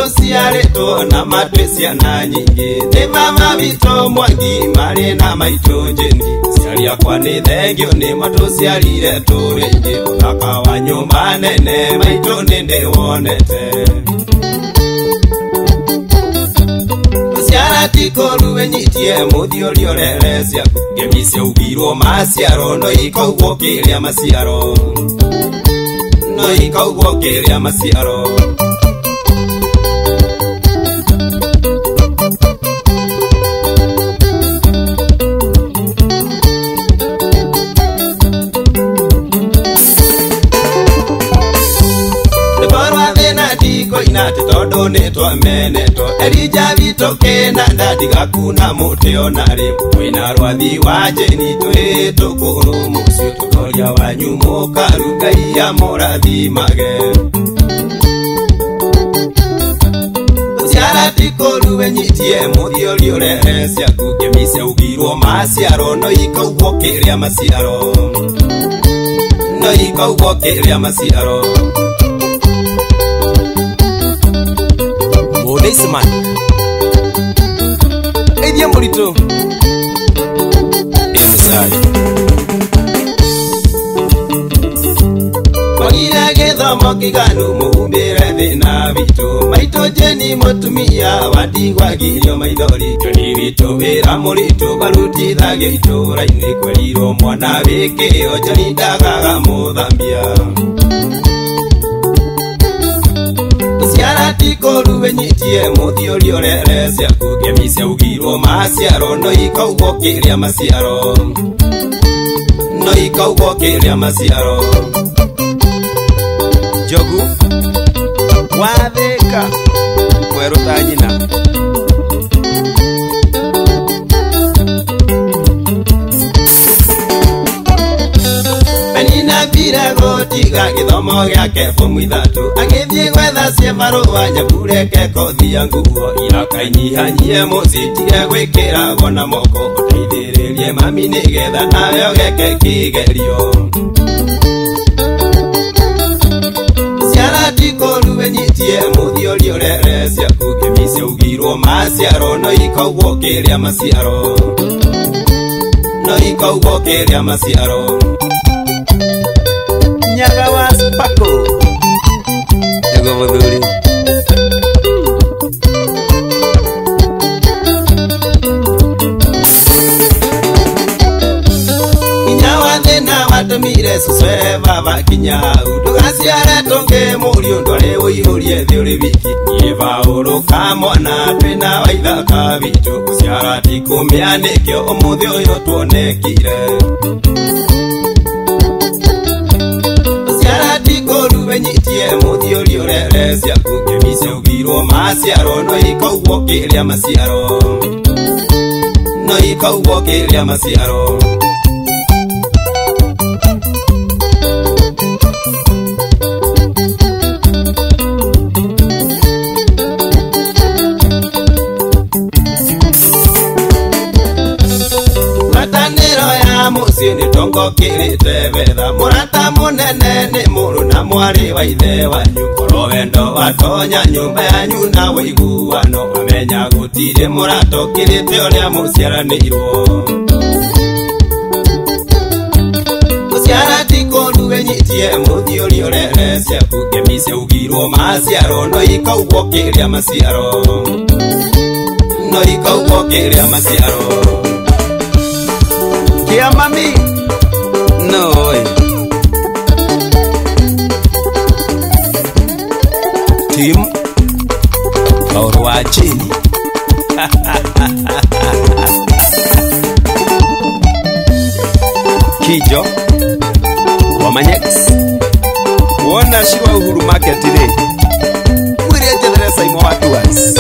Tũciarĩtwo na matwĩ ciana nyingĩ nĩ mama witũ Mwangi marĩ na maitũ Njeni. Aciari akwa nĩ thengio nĩ matũciarire tũrĩ aingĩ ũthaka wa nyũmba nene maitũ nĩ ndĩwonete. Ciara ti kũru wĩnyitie mũthiũri ũrere ciaku ngemi ciaugirwo maciaro no ikaugwo kĩrĩa maciaro no ikaugwo kĩrĩa maciaro. Ati tondu ni twamenetwo Elija witũ kĩnanda ndigakuna mũtĩ ona rĩ mwĩna rwathi wa Njeni twĩ tũkũrũ mũciĩ ũtongoria wanyu mũkaru Ngai amũrathimage. Ciara ti kũru wĩnyitie mũthiũri ũrere ciaku ngemi ciaugirwo maciaro no ikaugwo kĩrĩa maciaro no ikaugwo kĩrĩa maciaro. Nisman Edia Morito Emsai Magira gĩthomo kĩganu mũhumbĩre thĩna witũ maitũ Njeni mũtumia wandigwagirio maithori Njoni witũ wĩra mũritũ barutithagia itũũra-inĩ kwerirwo mwana wĩ kĩo Njoni ndagaga mũthambia. Ciara ti kũru wĩnyitie mũthiũri ũrere ciaku ngemi ciaugirwo maciaro no ikaugwo kĩrĩa maciaro no ikaugwo kĩrĩa maciaro. Njogu wathĩka mwerũ ta nyina. Penina gũtiga gĩthomo gĩake bomu ithatũ agĩthiĩ gwetha ciĩbarũa nyabureke kothi ya nguo irakainyihanyihe mũciĩ tige gwĩkĩragwo na moko ũteithĩrĩrie mami nĩgetha nawe ũgeke kĩgerio. Ciara ti kũru wĩnyitie mũthiũri ũrere ciaku ngemi ciaugirwo maciaro no ikaugwo kĩrĩa maciaro no ikaugwo kĩrĩa maciaro. Nyaga wa Spako Ego mũthuri Inya wa thĩna watũmire cũcwe baba kinya hau ndũgaciare tũngĩ mũriũ ndware ũihũrie thĩ ũrĩ wiki niĩ Paũlũ kamwana twĩna waithaka witũ gũciara ti kũmĩa nĩkĩo ũmũthĩ ũyũ tuonekire. Ciara ti kũru wĩnyitie mũthiũri ũrere ciaku ngemi ciaugirwo maciaro no ikaugwo kĩrĩa maciaro no ikaugwo kĩrĩa maciaro. Mũciĩ nĩ tongo kĩrĩte betha mũrata mũnene nĩ mũrũ na mwarĩ wa ithe wanyu korwo wendo watonya nyũmba yanyu na ũiguano wamenya gũtirĩ mũrata ũkĩrĩte ũrĩa mũciaranĩirwo. Gũciara ti kũru wĩnyitie mũthiũri ũrere ciaku ngemi ciaugirwo maciaro no ikaugwo kĩrĩa maciaro no ikaugwo kĩrĩa maciaro. Kia mami no Tim Paũlũ wa Njeni Kijo wa Manyex wona Shirwa Uhuru Market rĩ mwĩre njethere Saimo wa Tours.